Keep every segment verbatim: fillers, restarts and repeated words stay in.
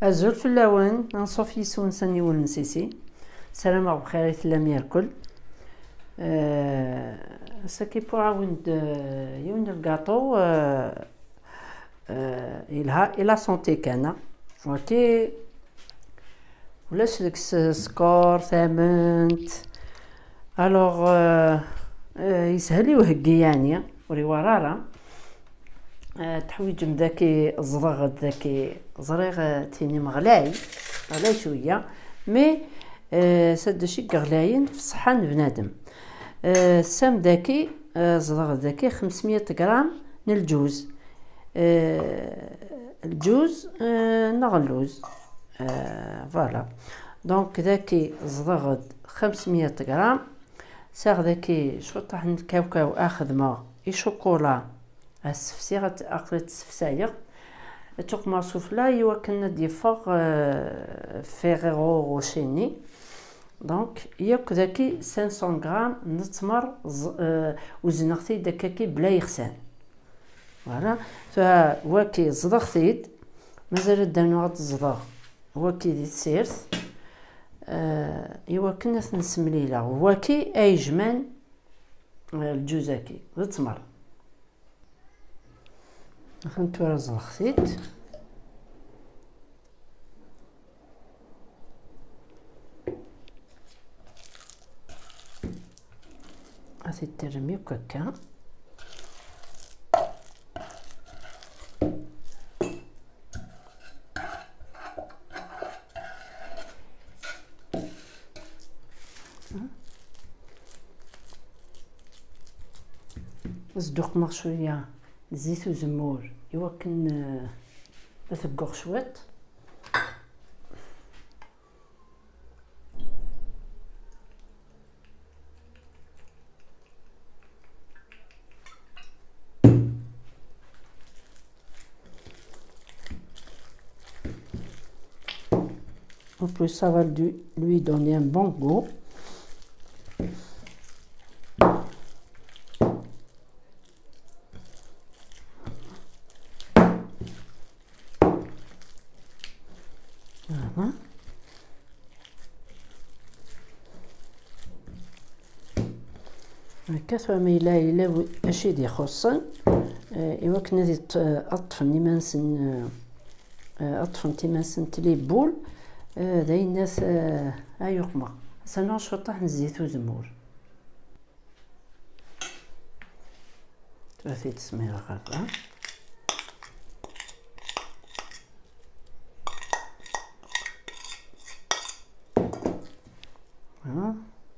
Azul fell-awen, anṣuf yis-wen s aniwel n Sisi. Ssarameɣ bxir i tellam yerkul. Eh, ass-agi wwiɣ-awen-d, eh, yiwen n lgaṭu, eh, eh, yelha i la santé kan. Waki ulac deg-s sskeṛ, tament. Alors, eh, eh, yeshel i uheggi, yeɛni ur iwar ara. Eh, teḥwiǧem daki ẓḍeɣ-d daki, ẓriɣ, eh, tinim ɣlay, ɣlay cwiya, mais, eh, s ddec i yeɣlayen f ṣṣeḥḥa n bnadem. Eh, ssam daki, eh, ẓḍeɣ-d daki xemsmiyya gram n lǧuz. Eh, lǧuz, eh, neɣ lluz. Eh, voilà. Donc, daki ẓḍeɣ-d xemsmiyya gram. Sɛiɣ daki cwiṭaḥ n lkawkaw ad xedmeɣ i ccukula. Ad sefsiɣ, ad, aql-i ad t-sefsayeɣ. Ad tuqmeɣ sufella i wakken ad d-yeffeɣ, euh, Ferrero Rocher-nni. Donc, yakk daki cinq cents grammes n ttmer, ẓ-, euh, uzneɣ-t-id akkaki bla yexsan. Voilà. Fa waki ẓḍeɣ-t-id. Mazal ad d-rnuɣ ad ẓḍeɣ waki di tsirt. Euh, i wakken ad ten-semlileɣ. Waki ay jman, euh, lǧuz-agi, d ttmer. Atan tura ẓḍeɣ-t-id. Ad t-terrem yakk akka. Ad sduqmeɣ cwiya zzit uzemmur i wakken, eh, ad teggeɣ cwiṭ. En plus, ça va lui, lui donner un bon goût. Voilà. Akka tura ma yella, yella wi-, acu i d-ixuṣṣen, eh, i wakken ad iṭ-, ad ṭṭfen iman-nsen, eh, eh, ad ṭṭfent iman-nsent les boules, eh, d ayen at, eh, ay uqmeɣ. Ad s-rnuɣ cwiṭaḥ n zzit uzemmur. Tura ad t-id-smireɣ ɣer da. Ha,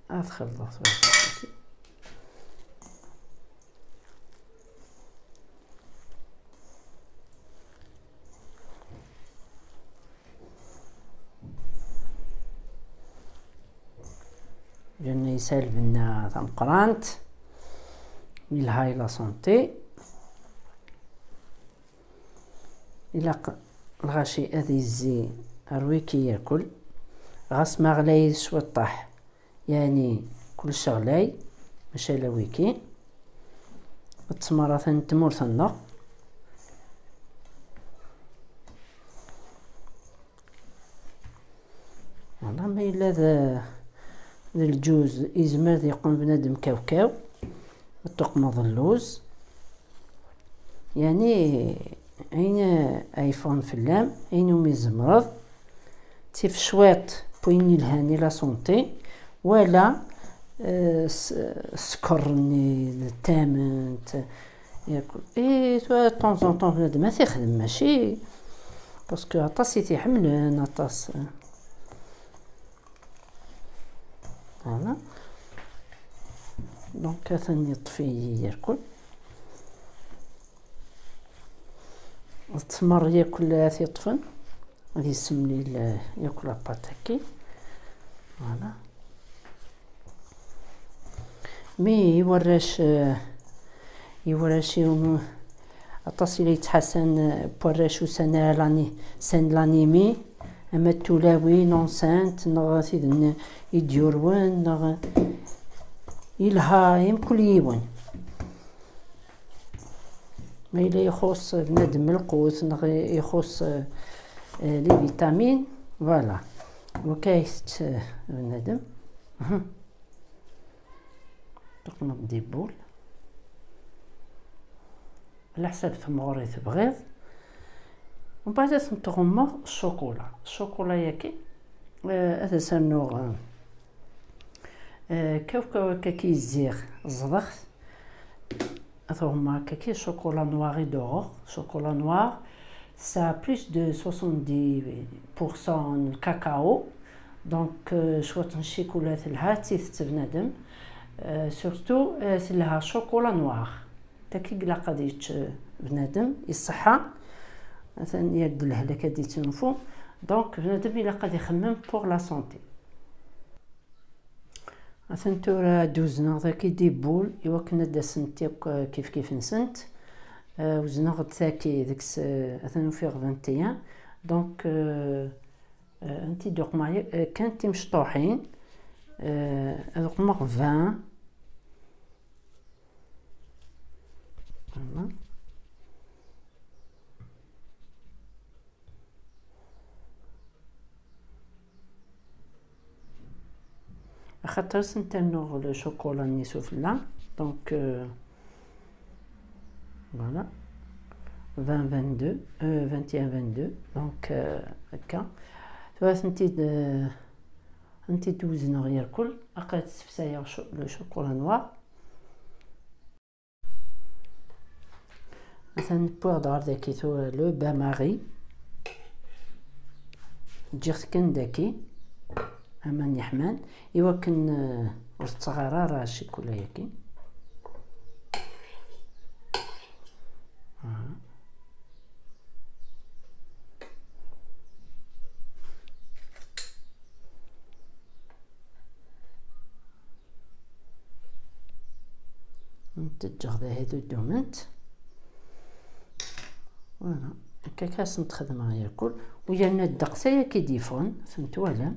ad xelḍeɣ tura. Yerna yesɛa lbenna tameqqrant, yelha i la santé. Ilaq lɣaci ad yezzi ar wiki yakul, ɣas ma ɣlayit cwiṭṭaḥ, yeɛni kullec ɣlay, maca ala wiki. Ttmer atan n tmurt-nneɣ. Voilà, ma yella d, d lǧuz, yezmer ad yeqqen bnadem kawkaw, ad tuqmeḍ lluz. Yeɛni, ayen ay yeffɣen fell-am, ayen umi tzemreḍ, ttif cwiṭ n wayen yelhan i la santé, wala, eh, s-, sskeṛ-nni d tament, yakk. Et tura, de temps en temps, bnadem ad t-ixdem, mačči, parce que aṭas i t-iḥemmlen, aṭas. Voilà. Donc, atan yeṭṭef-iyi yakul. Ttmer yakul ad t-yeṭṭfen, ad yessemlil, eh, yakk la pâte-agi. Voilà. Mi i warrac, eh, i warrac, i um-, aṭas i la yettḥasan, eh, n warrac usan ara lani-, san l'anémie, ama d tulawin, enceinte, neɣ tid n-, i d-yurwen, neɣ yelha i mkul yiwen. Ma yella ixuṣ bnadem lqut, neɣ ixuṣ, eh, آه، les vitamines. Voilà. وكايت بنادم. تقنط des boules على حساب ثمغور تبغيض. ومن بعد تغمر الشوكولا، الشوكولا ياكي. آه، هذا سنوغ. آه، كاوكاو هكا كيزيغ الزضخت. هذا هما هكا كي chocolat noir يدوغ. Chocolat noir, ça a plus de soixante-dix pour cent الكاكاو. Donc، آه، شوية نشيكولا تلها تيثت بنادم. آه، surtout، آه، تلها chocolat noir. تاكي قلا قد يتش بنادم يصحى. مثلا يد الهلكة دي تنفو. Donc بنادم إلا قد يخمم pour la santé. أثن تورا دوزنا ذاكي des boules، إوا كنا دا سنتيك كيف كيف نسنت. آه، وزنا غد ذاكي ديك س-، أثن في غفنتيا. Donc، آه، آه، انتي دوق معايا، آه، كانت مشطوحين. آه، دوق مغفان. Voilà. خاطر سنتنو le chocolat ني سفلى. Donc، euh, voilà. Vingt vingt-deux، euh, vingt et un vingt-deux. Donc، euh, هكا. ثلاث انتي د-، انتي دوزنا غير كل. أقا تسفسايا شو-، le chocolat noir. مثلا نبوغ دار داكي تو le bain-marie. جيغ كان داكي أمان يحمان. إوا كان، آه، ور تغارا راه الشيكولا ياكي. آه. نتجغ ذا هذو الدومنت. Voilà. هكا كاس نتخدم غير كل. ويانا الدقسة يا كي ديفون، فهمت ولا؟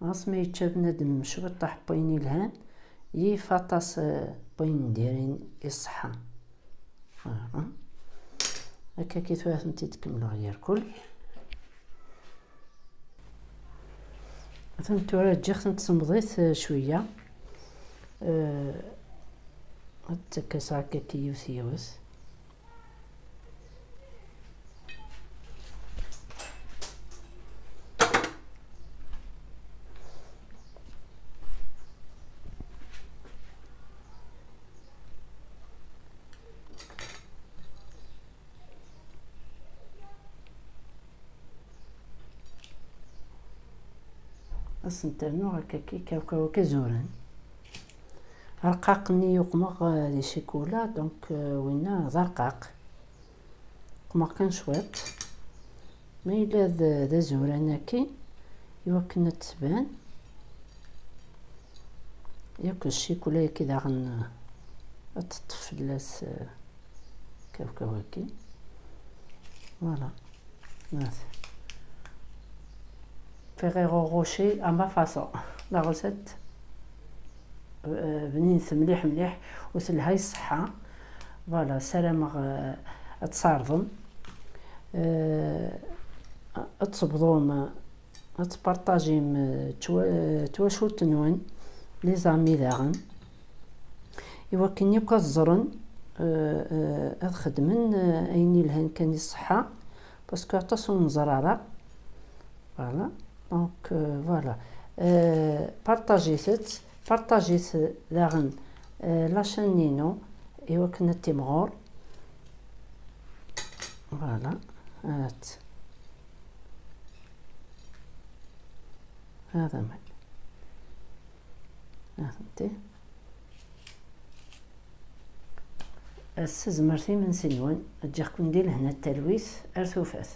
غاس ما يتشاف بنادم شويطاح بوين يلهان، يفطس، آه، بوين دايرين الصحة. آه. هكا كي ثلاث نتي تكملوا غير كل. مثلا تورا جيخ نتسمضيت، آه، شوية. آه، هاد التكاس هكا كي يوث يوث. أسنترنو هكا كي كاوكاو كزورن. رقاق ني يقمغ، آه، دي شيكولا، donc، آه، وينا ذا رقاق. قمر كان شويط. ما إلا ذا، ذا زوران هاكي، يوكن تبان. ياك الشيكولا كي داغن تطفلاس كاوكاو هاكي. Voilà. هذا. Ferrero Rocher à ma façon. La recette. آه، بنينت مليح مليح وتلهاي الصحة. Voilà، سلام، آه، تصارضم. آه، تصبضوم، تبارطاجيم، آه، توا-، آه، تواشورت نون، les amis داغن. إوا كني كزرن، آه، آه، أذ خدمن، آه، أيني لهن كان الصحة، parce que أطاس ونزرارة. Voilà. Donc، آه، voilà. آه، بارطاجيت، بارطاجيت داغن، آه، la chaîne نينو، إوا كنا تيمغور. Voilà. هات. هذا ما. هذا انت. السزمرتي من سنون، تجيكم ديال هنا التلويث، أرثوفات.